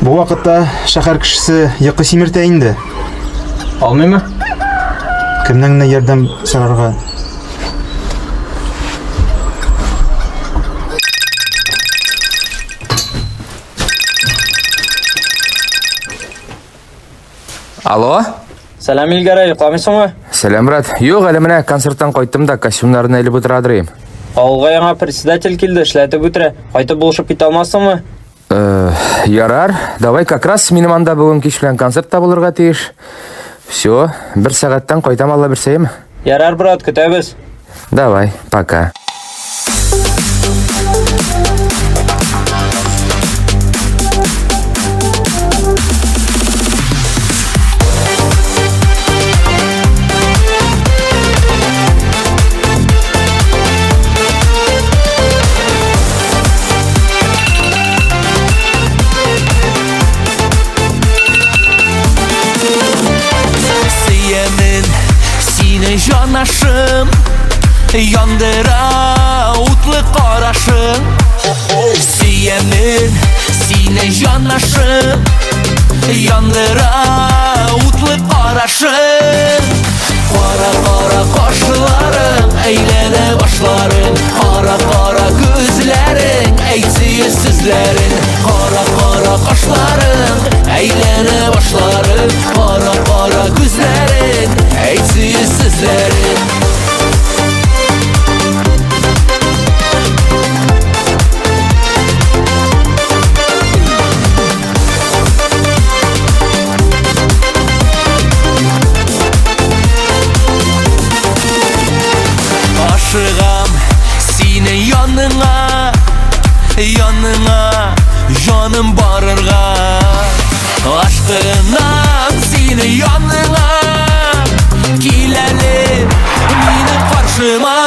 Бу вакытта шәһәр кешесе йокы симертә инде. Алмыймы? Кемнән генә ярдәм сорарга? Алло? Сәлам, Илгәрәй, йокламыйсыңмы? Сәлам, брат. Юк, әле менә концерттан кайттым да костюмнарны элеп утыра дырыйм. Авылга яңа председатель килде, эшләтеп үтерә. Кайтып булышып китә алмассыңмы? Э, ярар, давай как раз минем анда бүген кич белән концерт та булырга тиеш. Все, бер сәгатьтән кайтам, Алла бирсә, яме? Ярар, брат, көтәбез. Давай, пока. Сөямен сине җанашым Яндыра утлы карашың Сөямен сине җанашым Яндыра утлы карашың Кара-кара кашларың әйләнә башларың Кара-кара күзләрең әйтсе сүзләрең Кара-кара кашларың әйләнә башларың Кара-кара күзләрең әйтсе сүзләрең Ашыгам сине яныңа, яныңа, җаным барырга. Ашкынам сине яныңа, кил әле минем каршыма.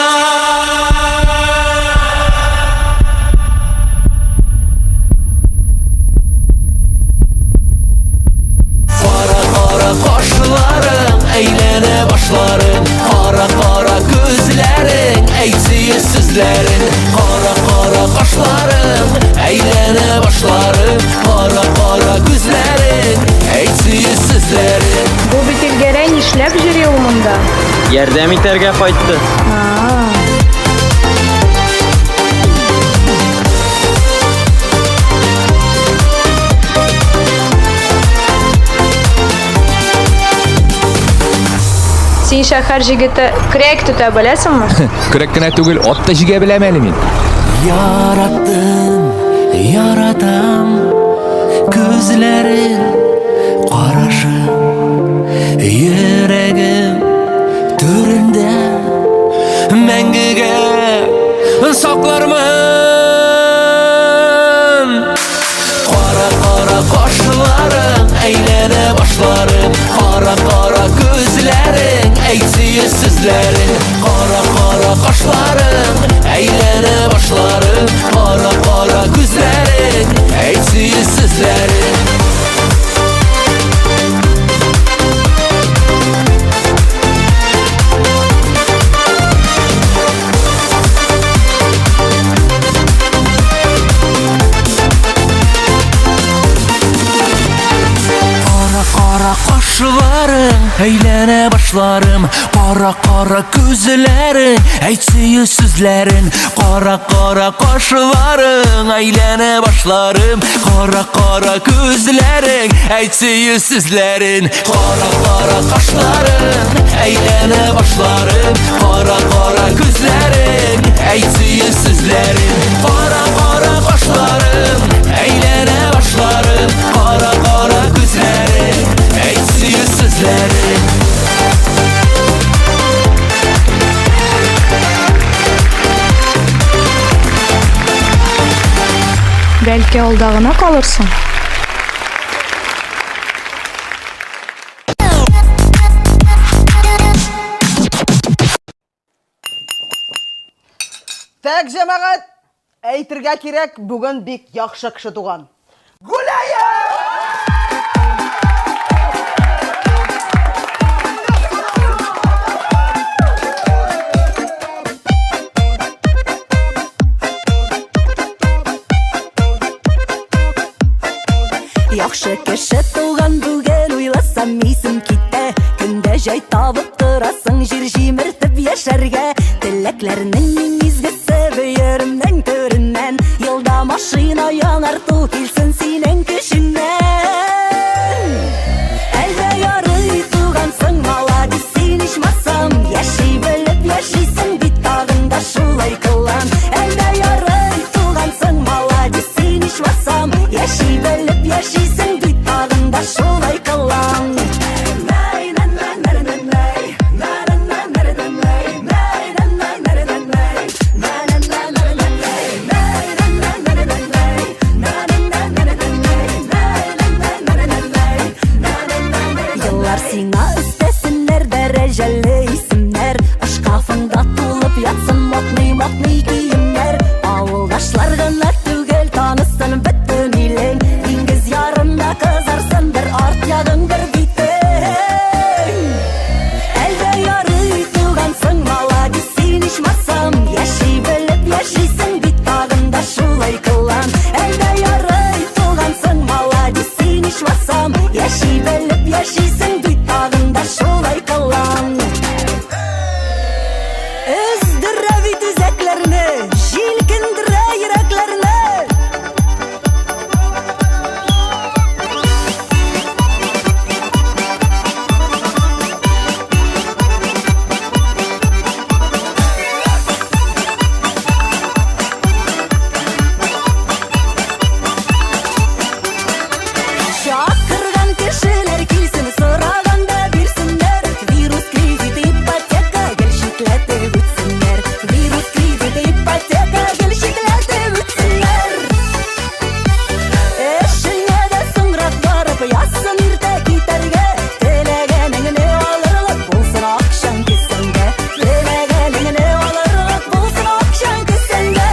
Кара-кара кашларың, әйләнә башларың, Кара-кара күзләрең, әйтсе сүзләрең. Кара-кара кашларың, әйләнә башларың, Кара-кара күзләрең, әйтсе сүзләрең. Бу бит Илгәрәй, нишләп йөри ул монда? Ярдәм итәргә кайтты. Син шәһәр җегете, көрәк тота беләсеңме? Көрәк кенә түгел, ат та җигә беләм әле мин. Яраттым, яратам күзләрең, карашың, йөрәгем түрендә мәңгегә саклармын. Кара-кара кашларың, әйләнә башларың, Кара-кара күзләрең, әйтсе сүзләрең. Кара-кара кашларың, әйләнә башларың, Кара-кара күзләрең, әйтсе сүзләрең. Кара-кара кашларың, әйләнә башларым, Кара-кара күзләрең, әйтсе сүзләрең. Кара-кара кашларың, әйләнә башларым, Кара-кара күзләрең, әйтсе сүзләрең. Кара-кара кашларың, әйләнә башларым, Кара-кара күзләрең, әйтсе сүзләрең. Кара-кара кашларың, әйләнә башларым, Кара-кара күзләрең, әйтсе сүзләрең. Бәлки алда гына калырсың? Так, җәмәгать, әйтергә кирәк, бүген бик яхшы кеше туган. Гуляем! Яхшы. Яхшы кеше туган бүген уйласам исем китә. Көндә җай табып торасың җир җимертеп яшәргә. Теләкләрнең иң изгесе бөеремнең түреннән. Елда машина яңарту килсен синең көчеңнән. Әлдә ярый тугансың, маладис син ичмасам. Яши белеп яшисең бит тагын да шулай кылан. Әлдә ярый тугансың, маладис син ичмасам. Яши белеп яшисең бит тагын да шулай кылан. Еллар сиңа өстәсеннәр дәрәҗәле исемнәр. Шкафыңда тулып ятсын модный-модный киемнәр. Авылдашлар гына түгел танысын бөтен илең. Диңгез ярында кызарсын бер арт ягың, бер битең. Әлдә ярый тугансың, маладис син ичмасам. Яши белеп яшисең бит тагын да шулай кылан. Әлдә ярый тугансың, маладис син ичмасам. Яши белеп яшисең бит тагын да шулай кылан. Өздерә бит үзәкләрне, җилкендерә йөрәкләрне. Чакырган кешеләр килсен, сораганда бирсеннәр. Вирус, кредит, ипотека гел читләтеп үтсеннәр. Вирус, кредит, ипотека гел читләтеп үтсеннәр. Эшеңә дә соңрак барып, язсын иртә китәргә. Теләгәнеңне алырлык булсын акчаң кесәңдә. Теләгәнеңне алырлык булсын акчаң кесәңдә.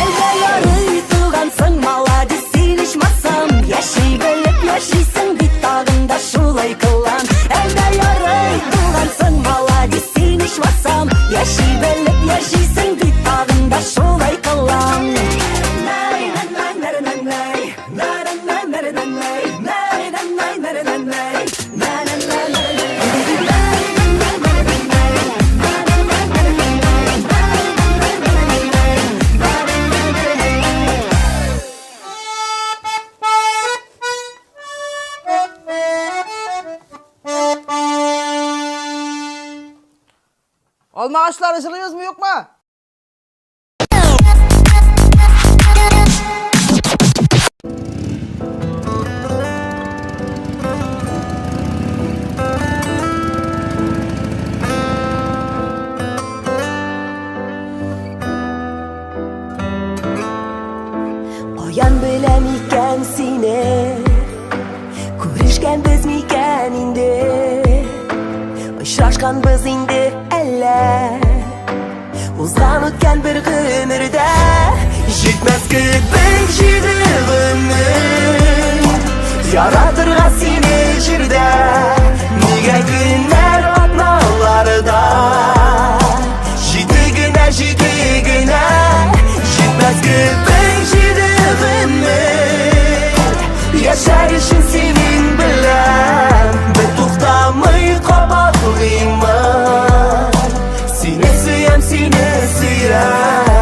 Әлдә ярый тугансың, маладис син ичмасам. Яши белеп яшисең бит тагын да шулай кылан. Әлдә ярый тугансың, маладис син ичмасам. Яши белеп яшисең бит тагын да шулай кылан. Алмагачлар җырлыйбызмы, юкмы? Каян беләм икән сине, күрешкәнбез микән инде, очрашканбыз инде әллә, узган үткән бер гомердә җитмәс кебек җиде гомер яратырга сине җирдә. Нигә көннәр атналарда җиде генә, җиде генә, җитмәс кебек җиде гомер яшәр өчен синең белән бер туктамый кабатлыймын. Сине сөям, сине сөям.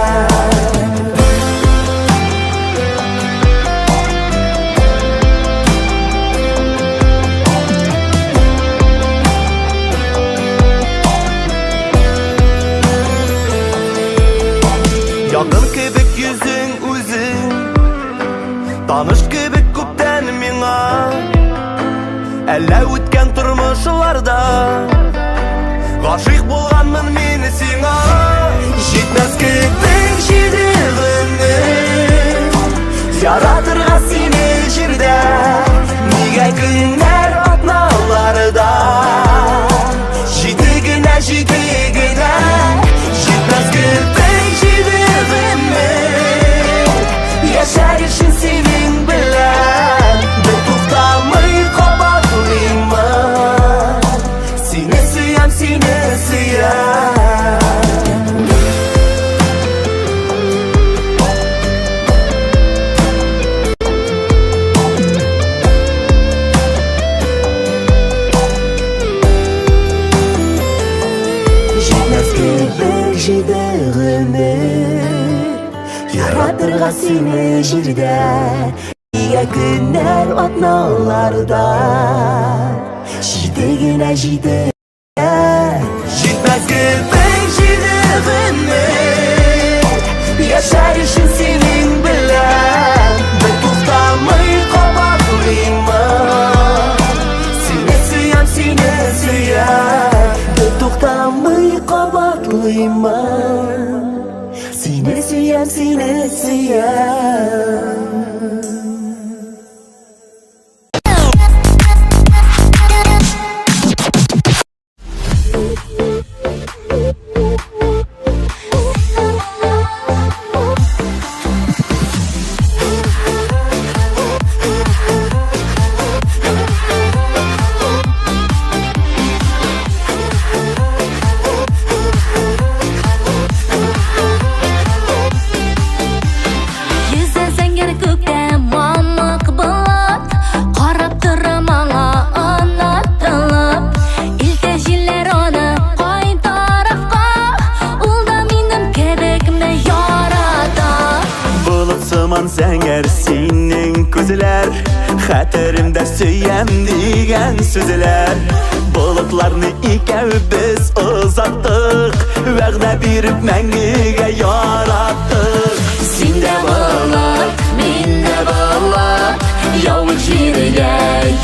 җиде гомер Яратырга сине җирдә Нигә көннәр атналарда Җиде генә җиде Җитмәс кебек җиде гомер Яшәр өчен синең белән Бер туктамый кабатлыймын Сине сөям, сине сөям Бер туктамый кабатлыймын Сине сөям, сине сөям. Йөзә зәңгәр күктә мамык болыт, Карап тора маңа онытылып. Илтә җилләр аны кай тарафка, Ул да минем кебекме ярата. Болыт сыман зәңгәр синең күзләр, Хәтеремдә сөям дигән сүзләр. Болытларны икәү без озаттык, Вәгъдә биреп мәңгегә яраттык. Син дә болыт, мин дә болыт, Явык җиргә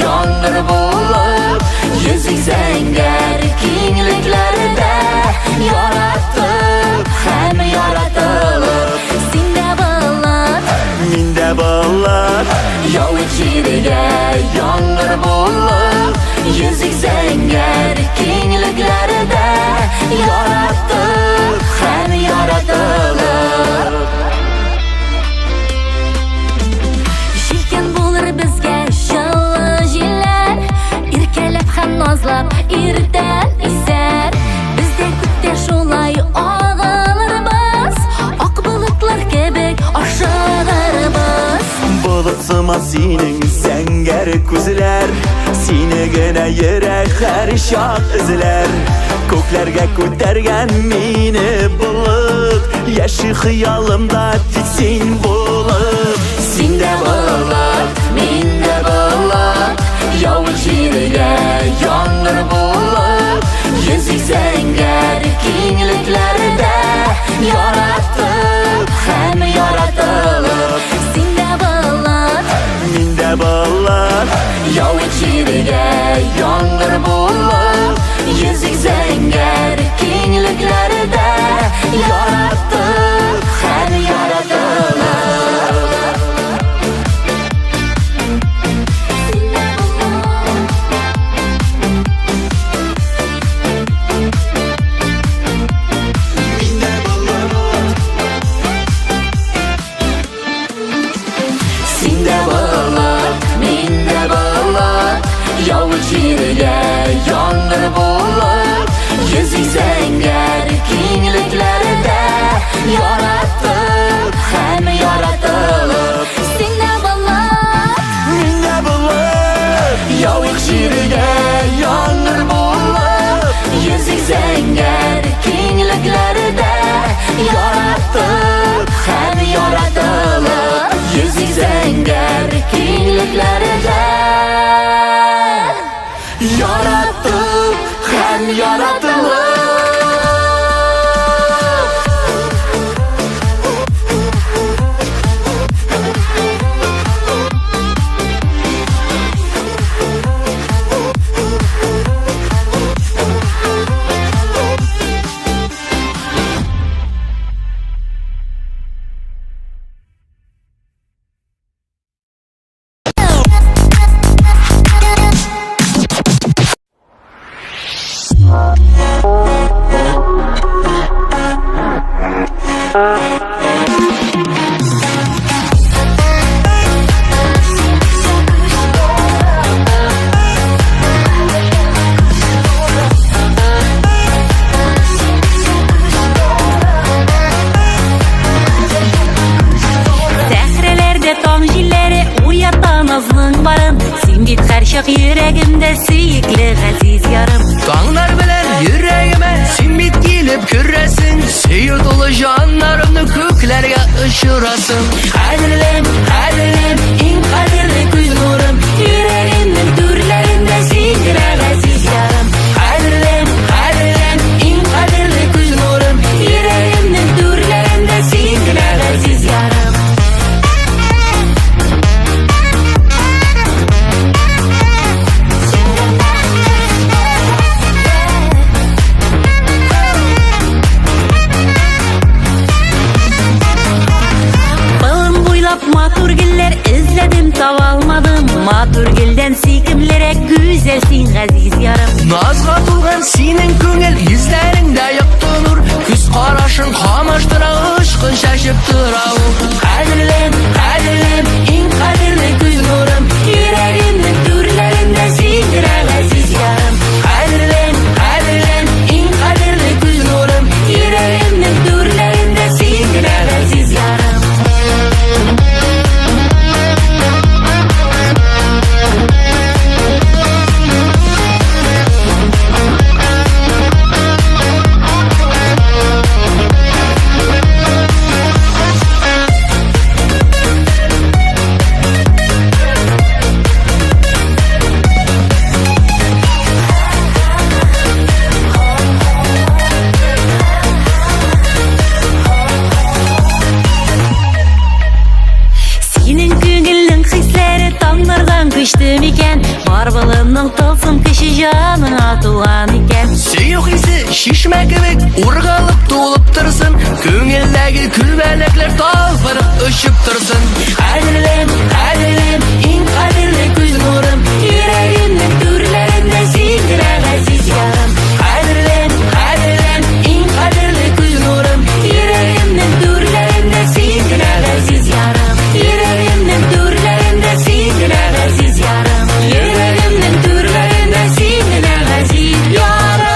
яңгыр булып, Йөзик зәңгәр киңлекләрдә, Яраттык һәм яратылып. Син дә болыт, Мин дә болыт, Явык җиргә яңгыр булып, Йөзик зәңгәр киңлекләрдә, Яраттык һәм яратылып. Җилкән булыр безгә җылы җилләр, Иркәләп һәм назлап иртән исәр. Без дә күктә шулай агылырбыз, Ак болытлар кебек ашыгырбыз. Болыт сыман синең зәңгәр күзләр, Сине генә йөрәк һәр чак эзләр. Күкләргә күтәргән мине болыт, Яши хыялымда тик син булып. Син дә болыт, мин дә болыт, Явык җиргә яңгыр булып, Йөзик зәңгәр киңлекләрдә, Яраттык һәм яратылып. Син дә болыт, Мин дә болыт, Явык җиргә яңгыр булып, Йөзик зәңгәр киңлекләрдә, Яраттык һәм яратылып. Син дә болыт, Мин дә болыт. Син дә болыт, мин дә болыт, Явык җиргә яңгыр булып, Йөзик зәңгәр киңлекләрдә, Яраттык һәм яратылып. Син дә болыт, Мин дә болыт, Явык җиргә яңгыр булып, Йөзик зәңгәр киңлекләрдә, Яраттык һәм яратылып. Йөзик зәңгәр киңлекләрдә, Яраттык һәм яратылып. Сәхрәләрдә таң җилләре уята назның барын. Син бит һәрчак йөрәгемдә сөекле газиз ярым. Таңнар белән йөрәгемә син бит. килеп керәсең, сөю тулы җаннарымны күкләргә очырасың. Кадерлем, кадерлем, иң кадерле күз нурым, йөрәгемнең түрләрендә син генә газиз ярым. Кадерлем, кадерлем, иң кадерле күз нурым, йөрәгемнең түрләрендә син генә газиз ярым. Болын буйлап матур гөлләр эзләдем, таба алмадым. Матур гөлдән сөйкемлерәк гүзәл син, газиз ярым. Назга тулган синең күңел, йөзләреңдә якты нур, күз карашың камаштыра, очкын чәчеп тора ул. Кадерлем, кадерлем, иң кадерле күз нурым, йөрәгемнең түрләрендә син генә газиз ярым. Кадерлем, кадерлем, иң кадерле күз нурым, йөрәгемнең түрләрендә син генә газиз ярым. Синең күңелнең хисләре таңнардан көчле микән? Бар болынның тылсым көче җаныңа тулган икән. Сөю хисе чишмә кебек ургалып тулып торсын, күңелдәге күбәләкләр талпынып очып торсын. Кадерлем, кадерлем, иң кадерле күз нурым, йөрәгемнең түрләрендә син генә газиз ярым. Кадерлем, кадерлем, иң кадерле күз нурым, йөрәгемнең түрләрендә син генә газиз ярым. Йөрәгемнең түрләрендә син генә газиз ярым. Йөрәгемнең түрләрендә син генә газиз ярым.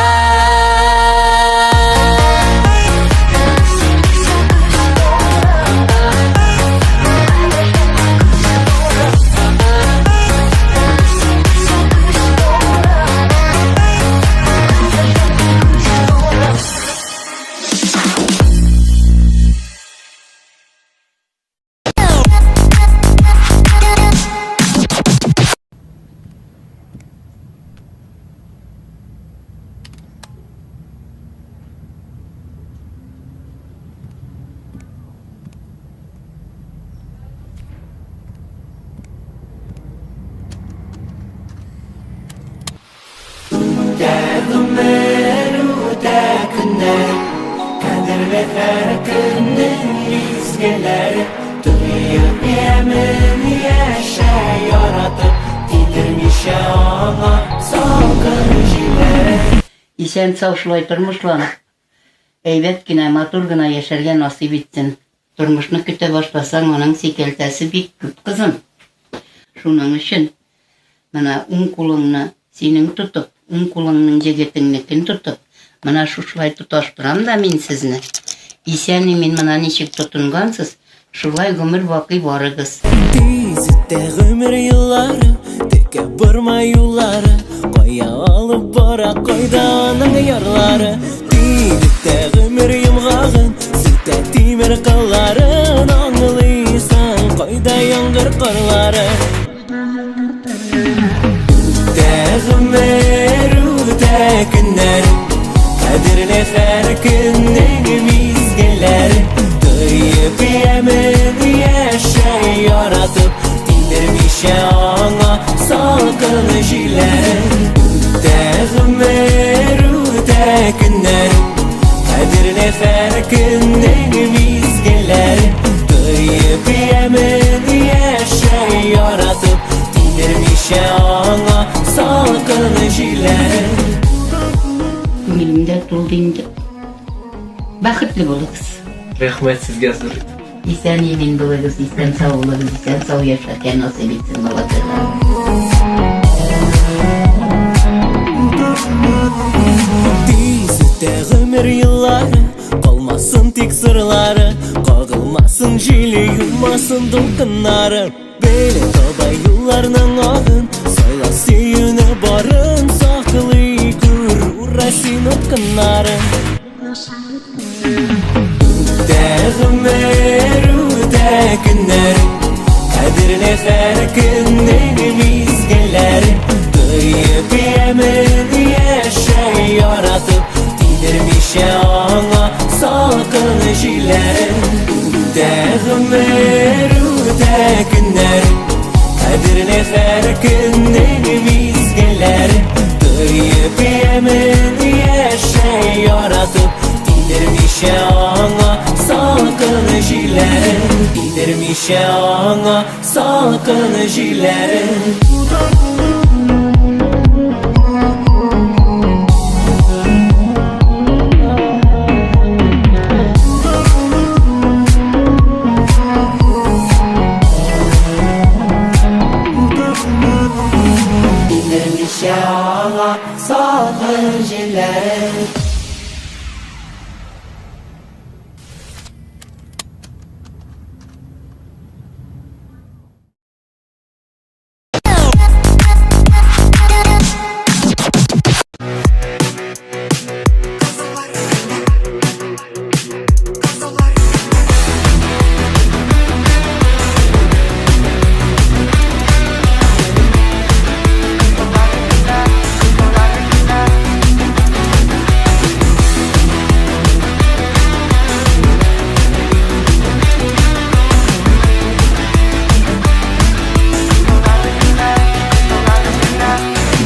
Исән-сау шулай тормышланып, әйбәт кенә, матур гына яшәргә насыйп итсен. Тормышны көтә башласаң, аның сикәлтәсе бик күп, кызым. Шуның өчен менә уң кулыңны синең тотып, уң кулыңның җегетеңнекен тотып, менә шушылай тоташтырам да мин сезне. Исән-имин менә ничек тотынгансыз, шулай гомер бакый барыгыз. Тиз үтә гомер еллары, текә барма юллары, кая алып бара, кайда аның ярлары. Тиз үтә гомер йомгагын, сүтә тимер кылларын, аңлыйсың, кайда яңгыр карлары. Үтә гомер, үтә көннәр, кадерле һәр көннең мизгелләре. Тоеп ямен яшә яратып, тидермичә аңа салкын җилләре. Үтә гомер, үтә көннәр, кадерле һәр көннең мизгелләре. Тоеп ямен яшә яратып, тидермичә аңа салкын җилләре. Күңелемдә тулды инде. Бәхетле булыгыз. Рәхмәт сезгә зур. Исән-имин булыгыз, исән-сау булыгыз, исән-сау яшәргә насыйп итсен балакайлар. Тиз үтә гомер еллары, калмасын тик сырлары, кагылмасын җиле, юмасын дулкыннары. Белә таба юлларның агын, сайла сөюне барын, саклый күр, ура син упкыннарын. Үтә гомер, үтә көннәр, Кадерле һәр көннең мизгелләре. Тоеп ямен яшә яратып, Тидермичә аңа салкын җилләрен. Үтә гомер, үтә көннәр, Кадерле һәр көннең мизгелләре. Тоеп ямен яшә яратып, Тидермичә аңа салкын җилләрен. Тидермичә аңа салкын җилләрен. Тидермичә аңа салкын җилләрен.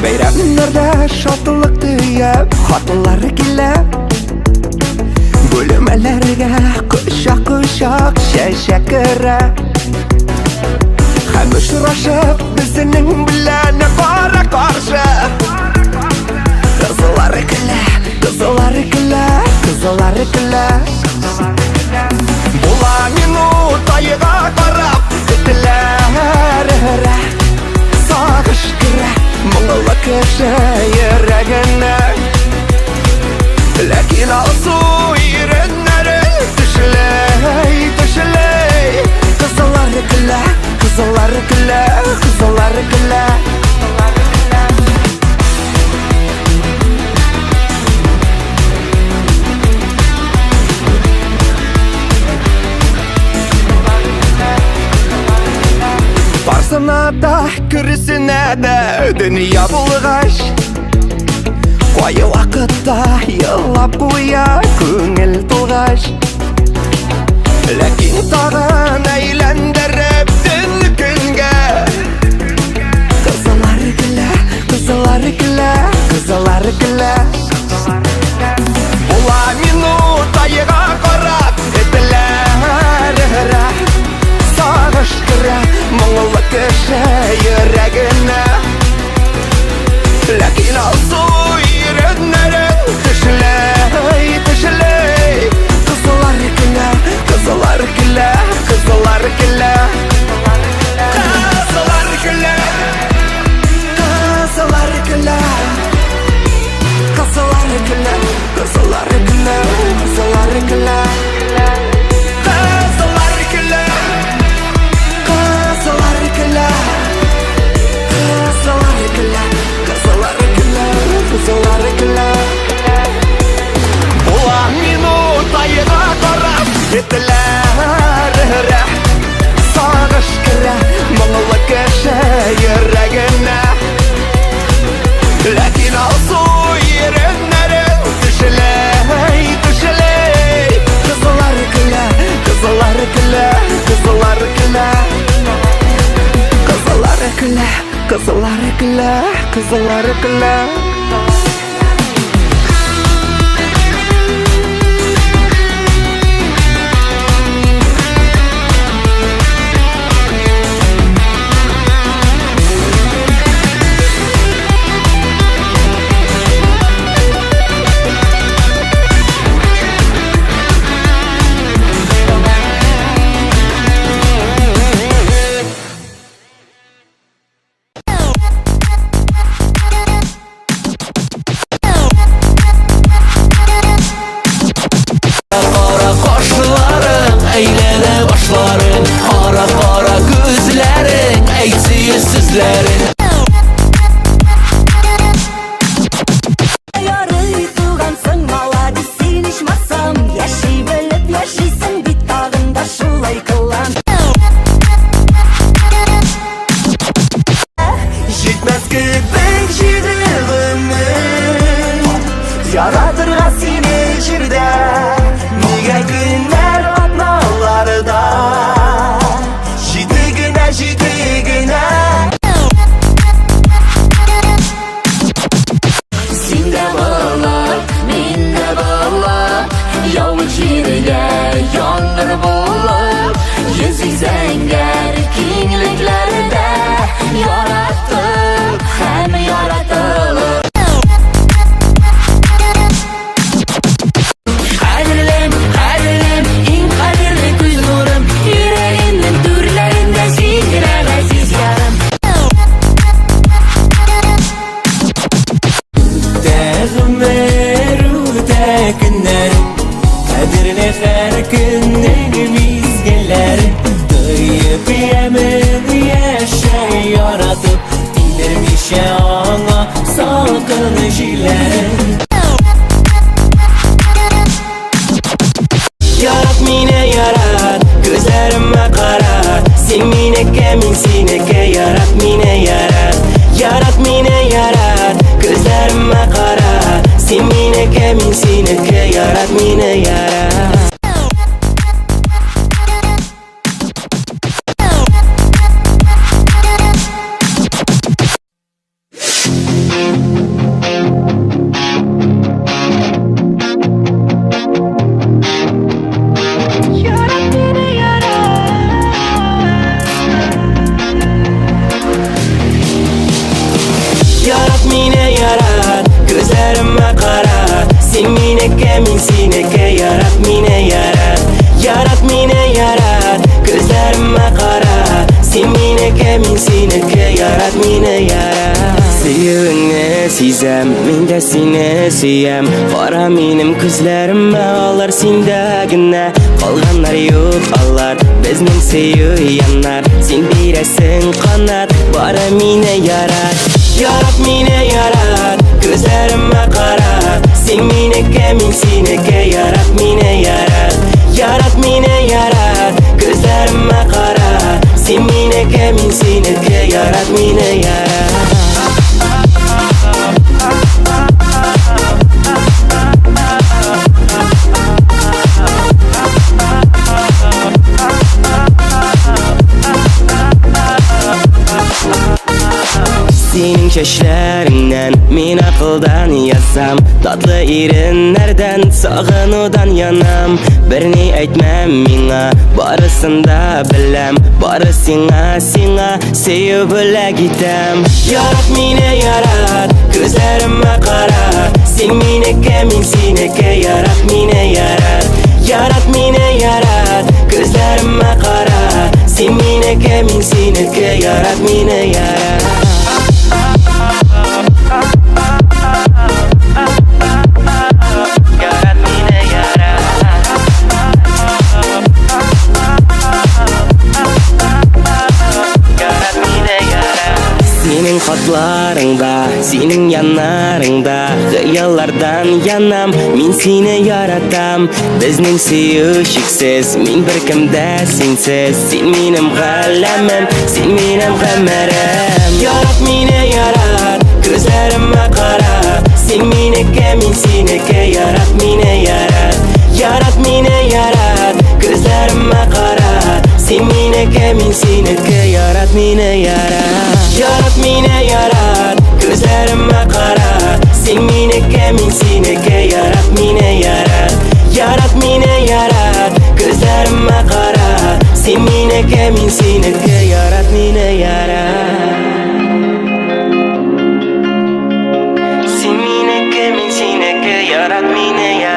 Бәйрәмнәрдә шатлык төяп хатлар килә. Бүлмәләргә кочак-кочак чәчәк керә. Һәм очрашып безнең белән кара-каршы. Кызлар көлә, кызлар көлә, кызлар көлә. Була минут айга карап этләр өрә. Сагыш керә моңлы кеше йөрәгенә. Ләкин алсу иреннәре төшләй, төшләй. Кызлар көлә, кызлар көлә, кызлар көлә. Барсына да, көресенә дә дөнья булгач, Кай вакытта елап куя күңел тулгач. Ләкин тагын әйләндереп төн көнгә. Кызлар көлә, кызлар көлә, кызлар көлә. Була минут айга карап этләр өрә. Сагыш керә моңлы кеше йөрәгенә. Ләкин алсу иреннәрен тешләй, тешләй. Кызлар көлә, кызлар көлә, кызлар көлә. Кызлар көлә, кызлар көлә. Кызлар көлә, кызлар көлә, кызлар көлә. Кызлар көлә, кызлар көлә. Кызлар көлә, кызлар көлә, кызлар көлә. Була минут айга карап этләр өрә. Сагыш керә моңлы кеше йөрәгенә. Ләкин алсу иреннәрен тешләй, тешләй. Кызлар көлә, кызлар көлә, кызлар көлә. Кызлар көлә, кызлар көлә, кызлар көлә. Заманы җилләре. Ярат мине, ярат, күзләремә кара. Син минеке, мин синеке, ярат мине, ярат. Ярат мине, ярат, күзләремә кара. Син минеке, мин синеке, ярат мине, ярат. Ярат мине, ярат, күзләремә кара. Син минеке, мин синеке, ярат мине, ярат. Ярат мине, ярат, күзләремә кара. Син минеке, мин синеке, ярат мине, ярат. Сөюеңне сизәм, мин дә сине сөям. Кара минем күзләремә, алар синдә генә. Калганнар юк алар, безнең сөю янар. Син бирәсең канат, бары мине ярат. Ярат мине, ярат, күзләремә кара. Син минеке, мин синеке, ярат мине, ярат. Ярат мине, ярат, күзләремә кара. Син минеке, мин синеке, ярат мине, ярат. Синең чәчләреңнән мин акылдан язам. Татлы иреннәрдән сагынудан янам. Берни әйтмәм миңа, барысын да беләм. Бары сиңа, сиңа сөю бүләк итәм. Ярат мине, ярат, күзләремә кара. Син минеке, мин синеке, ярат мине, ярат. Ярат мине, ярат, күзләремә кара. Син минеке, мин синеке, ярат мине, ярат. Ярат мине, ярат. Ярат мине, ярат. Синең хатларыңда, синең яннарыңда хыяллардан янам, мин сине яратам. Безнең сөю чиксез, мин беркемдә синсез. Син минем галәмем, син минем гомерем. Ярат мине, ярат, күзләремә кара. Син минеке, мин синеке, ярат мине, ярат. Ярат мине, ярат, күзләремә кара. Син минеке, мин синеке, ярат мине, ярат. Ярат мине, ярат, күзләремә кара. Син минеке, мин синеке, ярат мине, ярат. Ярат мине, ярат, күзләремә кара. Син минеке, мин синеке, ярат мине, ярат. Син минеке, мин синеке, ярат мине, ярат.